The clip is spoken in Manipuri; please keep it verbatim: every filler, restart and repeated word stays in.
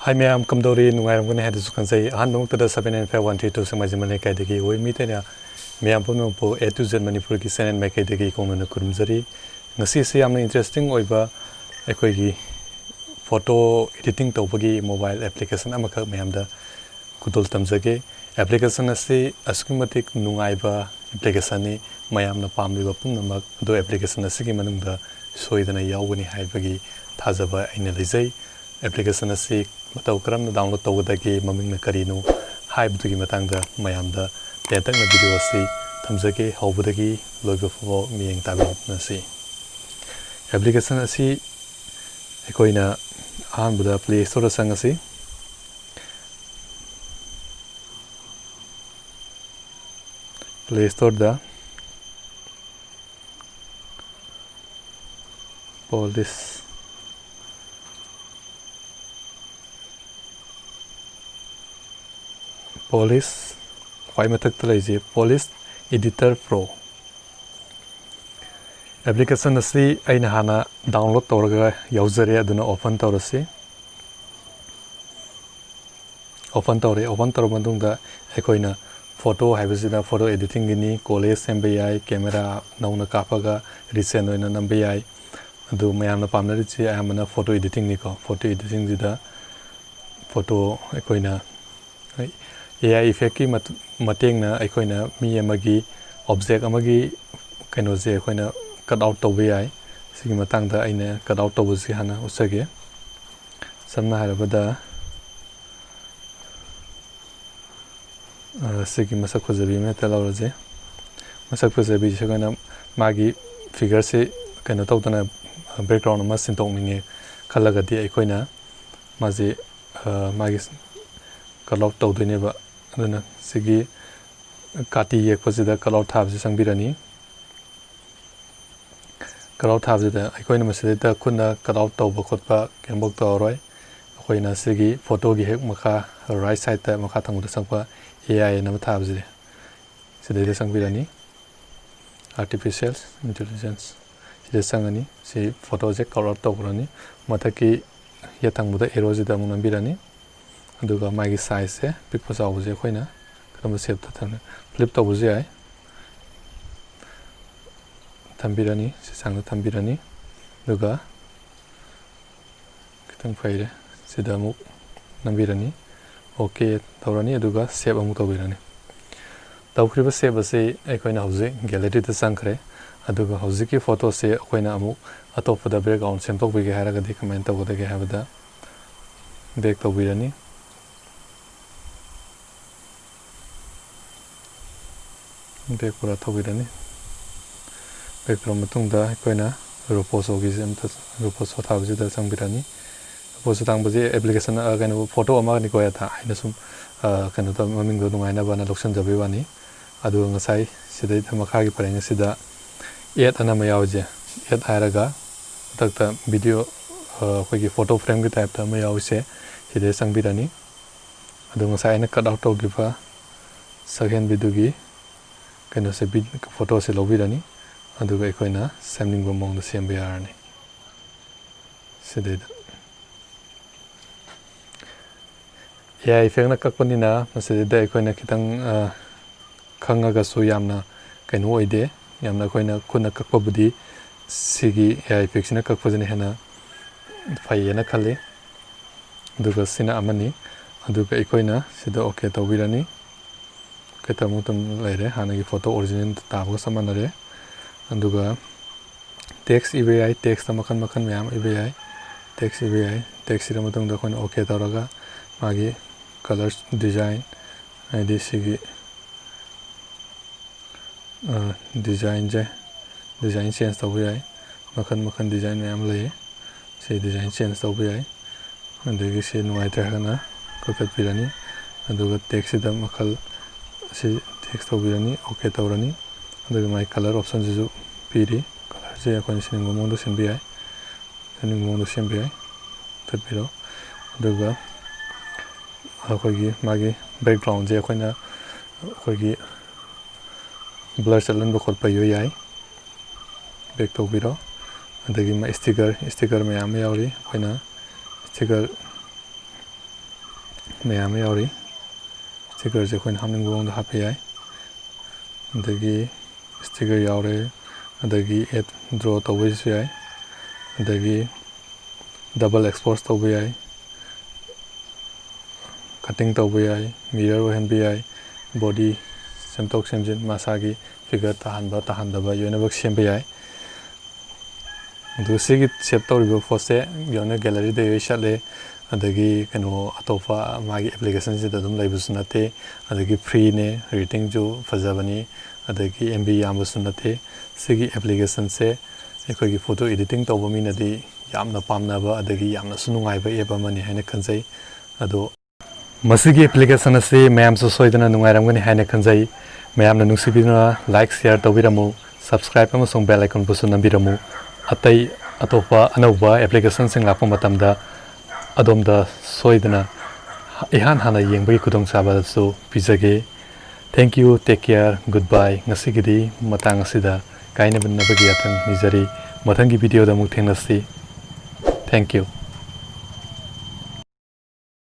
ꯍꯥꯏ ꯃꯌꯥꯝ, ꯀꯝꯗꯧꯔꯤ? ꯅꯨꯡꯉꯥꯏꯔꯝꯒꯅꯤ ꯍꯥꯏꯗꯨꯁꯨ ꯈꯟꯖꯩ꯫ ꯑꯍꯥꯟꯕꯃꯛꯇꯗ seven nine five one three two ꯁꯦꯛꯃꯥꯏ ꯖꯤꯃꯥ ꯂꯩꯀꯥꯏꯗꯒꯤ ꯑꯣꯏ ꯃꯤꯇꯩꯅ ꯃꯌꯥꯝ ꯄꯨꯝꯅꯃꯛꯄꯨ A to Z ꯃꯅꯤꯄꯨꯔꯒꯤ channel ꯃꯥꯏꯀꯩꯗꯒꯤ ꯀꯣꯡꯅꯅ ꯈꯨꯔꯨꯝꯖꯔꯤ꯫ ꯉꯁꯤꯁꯤ ꯌꯥꯝꯅ interesting ꯑꯣꯏꯕ ꯑꯩꯈꯣꯏꯒꯤ photo editing ꯇꯧꯕꯒꯤ mobile application ꯑꯃꯈꯛ ꯃꯌꯥꯝꯗ ꯈꯨꯗꯣꯜ ꯇꯝꯖꯒꯦ꯫ Application ꯑꯁꯤ ꯑꯁꯨꯛꯀꯤ ꯃꯇꯤꯛ ꯅꯨꯡꯉꯥꯏꯕ applicationꯅꯤ꯫ ꯃꯌꯥꯝꯅ ꯄꯥꯝꯂꯤꯕ ꯄꯨꯝꯅꯃꯛ ꯑꯗꯨ application ꯑꯁꯤꯒꯤ ꯃꯅꯨꯡꯗ ꯁꯣꯏꯗꯅ ꯌꯥꯎꯒꯅꯤ ꯍꯥꯏꯕꯒꯤ ꯊꯥꯖꯕ ꯑꯩꯅ ꯂꯩꯖꯩ꯫ Application ꯑꯁꯤ ꯃꯇꯧ ꯀꯔꯝꯅ download ꯇꯧꯒꯗꯒꯦ, ꯃꯃꯤꯡꯅ ꯀꯔꯤꯅꯣ ꯍꯥꯏꯕꯗꯨꯒꯤ ꯃꯇꯥꯡꯗ ꯃꯌꯥꯝꯗ ꯇꯦꯟꯇꯛꯅ video ꯑꯁꯤ ꯊꯝꯖꯒꯦ꯫ ꯍꯧꯕꯗꯒꯤ ꯂꯣꯏꯕ ꯐꯥꯎꯕ ꯃꯤꯠꯌꯦꯡ ꯇꯥꯕꯤꯔꯛꯅꯁꯤ꯫ Application ꯑꯁꯤ ꯑꯩꯈꯣꯏꯅ ꯑꯍꯥꯟꯕꯗ Play Storeꯗ ꯆꯪꯉꯁꯤ꯫ Play Storeꯗ Polish, Polish, ꯈ꯭ꯋꯥꯏ ꯃꯊꯛꯇ ꯂꯩꯁꯦ Polish Editor Pro꯫ Application ꯑꯁꯤ ꯑꯩꯅ ꯍꯥꯟꯅ download ꯇꯧꯔꯒ ꯌꯥꯎꯖꯔꯦ, ꯑꯗꯨꯅ open ꯇꯧꯔꯁꯤ꯫ Open ꯇꯧꯔꯦ꯫ Open ꯇꯧꯔꯕ ꯃꯇꯨꯡꯗ ꯑꯩꯈꯣꯏꯅ photo ꯍꯥꯏꯕꯁꯤꯗ photo editingꯒꯤꯅꯤ꯫ Collage ꯁꯦꯝꯕ ꯌꯥꯏ, camera ꯅꯧꯅ ꯀꯥꯞꯄꯒ recent ꯑꯣꯏꯅ ꯅꯝꯕ ꯌꯥꯏ꯫ ꯑꯗꯨ ꯃꯌꯥꯝꯅ ꯄꯥꯝꯅꯔꯤꯁꯤ ꯑꯌꯥꯝꯕꯅ photo editingꯅꯤꯀꯣ꯫ Photo editingꯁꯤꯗ photo ꯑꯩꯈꯣꯏꯅ AI effectꯀꯤ ꯃꯇꯨ-, ꯃꯇꯦꯡꯅ ꯑꯩꯈꯣꯏꯅ ꯃꯤ ꯑꯃꯒꯤ, object ꯑꯃꯒꯤ ꯀꯩꯅꯣꯁꯦ ꯑꯩꯈꯣꯏꯅ cut out ꯇꯧꯕ ꯌꯥꯏ꯫ ꯁꯤꯒꯤ ꯃꯇꯥꯡꯗ ꯑꯩꯅ cut out ꯇꯧꯕꯁꯤ ꯍꯥꯟꯅ ꯎꯠꯆꯒꯦ꯫ ꯁꯝꯅ ꯍꯥꯏꯔꯕꯗ, ꯑ, ꯁꯤꯒꯤ ꯃꯁꯛ ꯐꯖꯕꯤ ꯑꯃ ꯍꯦꯛꯇ ꯂꯧꯔꯁꯦ꯫ ꯃꯁꯛ ꯐꯖꯕꯤꯁꯦ ꯑꯩꯈꯣꯏꯅ ꯃꯥꯒꯤ figureꯁꯦ ꯀꯩꯅꯣ ꯇꯧꯗꯅ, background ꯑꯃ ꯁꯤꯟꯗꯣꯛꯅꯤꯡꯉꯦ ꯈꯜꯂꯒꯗꯤ ꯑꯩꯈꯣꯏꯅ ꯃꯥꯁꯦ, ꯑ, ꯃꯥꯒꯤ cut out ꯇꯧꯗꯣꯏꯅꯦꯕ꯫ ꯑꯗꯨꯅ ꯁꯤꯒꯤ ꯀꯥꯇꯤ ꯌꯦꯛꯄꯁꯤꯗ cut out ꯊꯥꯕꯁꯤ ꯆꯪꯕꯤꯔꯅꯤ꯫ Cut out ꯊꯥꯕꯁꯤꯗ ꯑꯩꯈꯣꯏꯅ ꯃꯁꯤꯗꯩꯗ ꯈꯨꯠꯅ cut out ꯇꯧꯕ ꯈꯣꯠꯄ ꯀꯔꯤꯝꯐꯧ ꯇꯧꯔꯔꯣꯏ꯫ ꯑꯩꯈꯣꯏꯅ ꯁꯤꯒꯤ photoꯒꯤ ꯍꯦꯛ ꯃꯈꯥ, right sideꯇ ꯃꯈꯥ ꯊꯪꯕꯗ ꯆꯪꯕ AI ꯑꯅ ꯑꯃ ꯊꯥꯕꯁꯤꯗꯤ, ꯁꯤꯗꯩꯗ ꯆꯪꯕꯤꯔꯅꯤ꯫ Artificial Intelligence ꯁꯤꯗ ꯆꯪꯉꯅꯤ꯫ ꯁꯤ photoꯁꯦ cut out ꯇꯧꯈ꯭ꯔꯅꯤ꯫ ꯃꯊꯛꯀꯤ ꯌꯦꯠ ꯊꯪꯕꯗ ꯑꯦꯔꯣꯁꯤꯗ ꯑꯃꯨꯛ ꯅꯝꯕꯤꯔꯅꯤ꯫ ꯑꯗꯨꯒ ꯃꯥꯒꯤ ꯁꯥꯏꯖꯁꯦ ꯄꯤꯛꯄ ꯆꯥꯎꯕꯁꯦ ꯑꯩꯈꯣꯏꯅ ꯀꯔꯝꯕ ꯁꯦꯞꯇ ꯐ꯭ꯂꯤꯞ ꯇꯧꯕꯁꯨ ꯌꯥꯏ꯫ ꯊꯝꯕꯤꯔꯅꯤ, ꯁꯤ ꯆꯥꯡꯗ ꯊꯝꯕꯤꯔꯅꯤ꯫ ꯑꯗꯨꯒ ꯈꯤꯇꯪ ꯐꯩꯔꯦ, ꯁꯤꯗ ꯑꯃꯨꯛ ꯅꯝꯕꯤꯔꯅꯤ, ꯑꯣꯀꯦ ꯇꯧꯔꯅꯤ, ꯑꯗꯨꯒ ꯁꯦꯞ ꯑꯃꯨꯛ ꯇꯧꯕꯤꯔꯅꯤ꯫ ꯇꯧꯈ꯭ꯔꯤꯕ ꯁꯦꯞ ꯑꯁꯤ ꯑꯩꯈꯣꯏꯅ ꯍꯧꯖꯤꯛ ꯒꯦꯂꯔꯤꯗ ꯆꯪꯈ꯭ꯔꯦ꯫ ꯑꯗꯨꯒ ꯍꯧꯖꯤꯛꯀꯤ ꯐꯣꯇꯣꯁꯦ ꯑꯩꯈꯣꯏꯅ ꯑꯃꯨꯛ ꯑꯇꯣꯞꯄꯗ ꯕꯦꯛꯒ꯭ꯔꯥꯎꯟ ꯁꯦꯝꯗꯣꯛꯄꯤꯒꯦ ꯍꯥꯏꯔꯒꯗꯤ ꯀꯃꯥꯏꯅ ꯇꯧꯒꯗꯒꯦ ꯍꯥꯏꯕꯗ, ꯕꯦꯛ ꯇꯧꯕꯤꯔꯅꯤ꯫ ꯕꯦꯛ ꯄꯨꯔꯥ ꯊꯧꯕꯤꯔꯅꯤ꯫ ꯕꯦꯛ ꯇꯧꯔ ꯃꯇꯨꯡꯗ ꯑꯩꯈꯣꯏꯅ ꯔꯣꯄꯣꯁꯣꯒꯤꯁꯦ ꯑꯝꯇ, ꯔꯣꯄꯣꯁꯣ ꯊꯥꯕꯁꯤꯗ ꯆꯪꯕꯤꯔꯅꯤ꯫ ꯔꯣꯄꯣꯁꯣ ꯊꯥꯡꯕꯁꯤ ꯑꯦꯄ꯭ꯂꯤꯀꯦꯁꯟ, ꯑ, ꯀꯩꯅꯣ, ꯐꯣꯇꯣ ꯑꯃꯅꯤꯀꯣ, ꯌꯥꯊꯥ꯫ ꯑꯩꯅ ꯁꯨꯝ, ꯑ, ꯀꯩꯅꯣ ꯇꯧ, ꯃꯃꯤꯡꯗꯣ ꯅꯨꯡꯉꯥꯏꯅꯕꯅ ꯂꯧꯁꯤꯟꯖꯕꯩ ꯋꯥꯅꯤ꯫ ꯑꯗꯨꯒ ꯉꯁꯥꯏ ꯁꯤꯗꯩꯗ ꯃꯈꯥꯒꯤ ꯄꯔꯦꯡ ꯑꯁꯤꯗ ꯑꯦꯠ ꯑꯅ ꯑꯃ ꯌꯥꯎꯔꯤꯁꯦ, ꯑꯦꯠ ꯍꯥꯏꯔꯒ ꯃꯊꯛꯇ ꯚꯤꯗꯤꯑꯣ, ꯑ, ꯑꯩꯈꯣꯏꯒꯤ ꯐꯣꯇꯣ ꯐ꯭ꯔꯦꯝꯒꯤ ꯇꯥꯏꯞꯇ ꯑꯃ ꯌꯥꯎꯔꯤꯁꯦ, ꯁꯤꯗꯩ ꯆꯪꯕꯤꯔꯅꯤ꯫ ꯑꯗꯨ ꯉꯁꯥꯏ ꯑꯩꯅ ꯀꯠ ꯑꯥꯎꯠ ꯇꯧꯈꯤꯕ ꯁꯛꯍꯦꯟꯕꯤꯗꯨꯒꯤ ꯀꯩꯅꯣꯁꯦ, ꯕꯤ-, ꯐꯣꯇꯣꯁꯦ ꯂꯧꯕꯤꯔꯅꯤ꯫ ꯑꯗꯨꯒ ꯑꯩꯈꯣꯏꯅ ꯁꯦꯝꯅꯤꯡꯕ ꯃꯑꯣꯡꯗ ꯁꯦꯝꯕ ꯌꯥꯔꯅꯤ꯫ ꯁꯤꯗꯩꯗ ꯑꯦ ꯑꯥꯏ ꯏꯐꯦꯛꯅ ꯀꯛꯄꯅꯤꯅ ꯃꯁꯤꯗꯩꯗ ꯑꯩꯈꯣꯏꯅ ꯈꯤꯇꯪ, ꯑ, ꯈꯪꯉꯒꯁꯨ ꯌꯥꯝꯅ ꯀꯩꯅꯣ ꯑꯣꯏꯗꯦ꯫ ꯌꯥꯝꯅ ꯑꯩꯈꯣꯏꯅ ꯈꯨꯠꯅ ꯀꯛꯄꯕꯨꯗꯤ ꯁꯤꯒꯤ ꯑꯦ ꯑꯥꯏ ꯏꯐꯦꯛꯁꯤꯅ ꯀꯛꯄꯁꯤꯅ ꯍꯦꯟꯅ ꯐꯩꯌꯦꯅ ꯈꯜꯂꯤ꯫ ꯑꯗꯨꯒ ꯁꯤꯅ ꯑꯃꯅꯤ꯫ ꯑꯗꯨꯒ ꯑꯩꯈꯣꯏꯅ ꯁꯤꯗ ꯑꯣꯀꯦ ꯇꯧꯕꯤꯔꯅꯤ꯫ ꯑꯣꯀꯦ ꯇꯧꯕ ꯃꯇꯝ ꯂꯩꯔꯦ꯫ ꯍꯥꯟꯅꯒꯤ ꯐꯣꯇꯣ ꯑꯣꯔꯤꯖꯤꯅꯦꯜ ꯇꯥꯕꯒ ꯆꯞ ꯃꯥꯟꯅꯔꯦ꯫ ꯑꯗꯨꯒ ꯇꯦꯛꯁ ꯏꯕ ꯌꯥꯏ, ꯇꯦꯛꯁꯇ ꯃꯈꯜ ꯃꯈꯜ ꯃꯌꯥꯝ ꯏꯕ ꯌꯥꯏ꯫ ꯇꯦꯛꯁ ꯏꯕ ꯌꯥꯏ꯫ ꯇꯦꯛꯁ ꯏꯔ ꯃꯇꯨꯡꯗ ꯑꯩꯈꯣꯏꯅ ꯑꯣꯀꯦ ꯇꯧꯔꯒ ꯃꯥꯒꯤ ꯀꯂꯔ ꯗꯤꯖꯥꯏꯟ, ꯍꯥꯏꯗꯤ ꯁꯤꯒꯤ, ꯑ, ꯗꯤꯖꯥꯏꯟꯁꯦ, ꯗꯤꯖꯥꯏꯟ ꯆꯦꯟꯖ ꯇꯧꯕ ꯌꯥꯏ꯫ ꯃꯈꯜ ꯃꯈꯜ ꯗꯤꯖꯥꯏꯟ ꯃꯌꯥꯝ ꯂꯩꯌꯦ꯫ ꯁꯤ ꯗꯤꯖꯥꯏꯟ ꯆꯦꯟꯖ ꯇꯧꯕ ꯌꯥꯏ꯫ ꯑꯗꯒꯤ ꯁꯤ ꯅꯨꯡꯉꯥꯏꯇ꯭ꯔꯦ ꯍꯥꯏꯔꯒꯅ ꯀꯛꯊꯠꯄꯤꯔꯅꯤ꯫ ꯑꯗꯨꯒ ꯇꯦꯛꯁꯁꯤꯗ ꯃꯈꯜ ꯑꯁꯤ ꯇꯦꯛꯁ ꯇꯧꯕꯤꯔꯅꯤ, ꯑꯣꯀꯦ ꯇꯧꯔꯅꯤ꯫ ꯑꯗꯨꯒ ꯃꯥꯒꯤ ꯀꯂꯔ ꯑꯣꯞꯁꯟꯁꯤꯁꯨ ꯄꯤꯔꯤ꯫ ꯀꯂꯔꯁꯦ ꯑꯩꯈꯣꯏꯅ ꯁꯤꯟꯅꯤꯡꯕ ꯃꯑꯣꯡꯗ ꯁꯤꯟꯕ ꯌꯥꯏ, ꯁꯤꯟꯅꯤꯡꯕ ꯃꯑꯣꯡꯗ ꯁꯦꯝꯕ ꯌꯥꯏ꯫ ꯀꯛꯊꯠꯄꯤꯔꯣ꯫ ꯑꯗꯨꯒ ꯑꯩꯈꯣꯏꯒꯤ ꯃꯥꯒꯤ ꯕꯦꯛꯒ꯭ꯔꯥꯎꯟꯁꯦ ꯑꯩꯈꯣꯏꯅ, ꯑꯩꯈꯣꯏꯒꯤ ꯕ꯭ꯂꯔ ꯆꯠꯍꯟꯕ ꯈꯣꯠꯄ ꯌꯣꯏ ꯌꯥꯏ꯫ ꯕꯦꯛ ꯇꯧꯕꯤꯔꯣ꯫ ꯑꯗꯒꯤ ꯃꯥ ꯏꯁꯇꯤꯀꯔ, ꯏꯁꯇꯤꯀꯔ ꯃꯌꯥꯝ ꯑꯃ ꯌꯥꯎꯔꯤ꯫ ꯑꯩꯈꯣꯏꯅ sticker ꯃꯌꯥꯝ ꯑꯃ ꯌꯥꯎꯔꯤ꯫ Stickerꯁꯦ ꯑꯩꯈꯣꯏꯅ ꯍꯥꯞꯅꯤꯡꯕ ꯃꯑꯣꯡꯗ ꯍꯥꯞꯄ ꯌꯥꯏ꯫ ꯑꯗꯒꯤ sticker ꯌꯥꯎꯔꯦ, ꯑꯗꯒꯤ ad draw ꯇꯧꯕꯒꯤꯁꯨ ꯌꯥꯏ, ꯑꯗꯒꯤ double expose ꯇꯧꯕ ꯌꯥꯏ, cutting ꯇꯧꯕ ꯌꯥꯏ, mirror ꯑꯣꯏꯍꯟꯕ ꯌꯥꯏ, body ꯁꯦꯝꯗꯣꯛ ꯁꯦꯝꯖꯤꯟ, ꯃꯁꯥꯒꯤ figure ꯇꯥꯍꯟꯕ ꯇꯥꯍꯟꯗꯕ ꯂꯣꯏꯅꯃꯛ ꯁꯦꯝꯕ ꯌꯥꯏ꯫ ꯑꯗꯨꯒ ꯁꯤꯒꯤ save ꯇꯧꯔꯤꯕ ꯄꯣꯠꯁꯦ ꯌꯦꯡꯉꯣꯅꯦ, galleryꯗ ꯂꯣꯏ ꯆꯠꯂꯦ꯫ ꯑꯗꯒꯤ ꯀꯩꯅꯣ, ꯑꯇꯣꯞꯄ ꯃꯥꯒꯤ applicationꯁꯤꯗ ꯑꯗꯨꯝ ꯂꯩꯕꯁꯨ ꯅꯠꯇꯦ꯫ ꯑꯗꯒꯤ freeꯅꯦ, ratingꯁꯨ ꯐꯖꯕꯅꯤ, ꯑꯗꯒꯤ MB ꯌꯥꯝꯕꯁꯨ ꯅꯠꯇꯦ꯫ ꯁꯤꯒꯤ applicationꯁꯦ ꯑꯩꯈꯣꯏꯒꯤ photo editing ꯇꯧꯕ ꯃꯤꯅꯗꯤ ꯌꯥꯝꯅ ꯄꯥꯝꯅꯕ ꯑꯗꯒꯤ ꯌꯥꯝꯅꯁꯨ ꯅꯨꯡꯉꯥꯏꯕ app ꯑꯃꯅꯤ ꯍꯥꯏꯅ ꯈꯟꯖꯩ꯫ ꯑꯗꯣ ꯃꯁꯤꯒꯤ application ꯑꯁꯤ ꯃꯌꯥꯝꯁꯨ ꯁꯣꯏꯗꯅ ꯅꯨꯡꯉꯥꯏꯔꯝꯒꯅꯤ ꯍꯥꯏꯅ ꯈꯟꯖꯩ꯫ ꯃꯌꯥꯝꯅ ꯅꯨꯡꯁꯤꯕꯤꯗꯨꯅ like, share ꯇꯧꯕꯤꯔꯝꯃꯨ, subscribe ꯑꯃꯁꯨꯡ bell iconꯕꯨꯁꯨ ꯅꯝꯕꯤꯔꯝꯃꯨ꯫ ꯑꯇꯩ ꯑꯇꯣꯞꯄ ꯑꯅꯧꯕ applicationꯁꯤꯡ ꯂꯥꯛꯄ ꯃꯇꯝꯗ ꯑꯗꯣꯝꯗ ꯁꯣꯏꯗꯅ ꯏꯍꯥꯟ ꯍꯥꯟꯅ ꯌꯦꯡꯕꯒꯤ ꯈꯨꯗꯣꯡꯆꯥꯕ ꯑꯗꯨꯁꯨ ꯄꯤꯖꯒꯦ꯫ Thank you, take care, goodbye꯫ ꯉꯁꯤꯒꯤꯗꯤ ꯃꯇꯥꯡ ꯑꯁꯤꯗ ꯀꯥꯏꯅꯕꯒꯤ ꯌꯥꯊꯪ ꯅꯤꯖꯔꯤ꯫ ꯃꯊꯪꯒꯤ videoꯗ ꯑꯃꯨꯛ ꯊꯦꯡꯅꯁꯤ꯫ Thank you꯫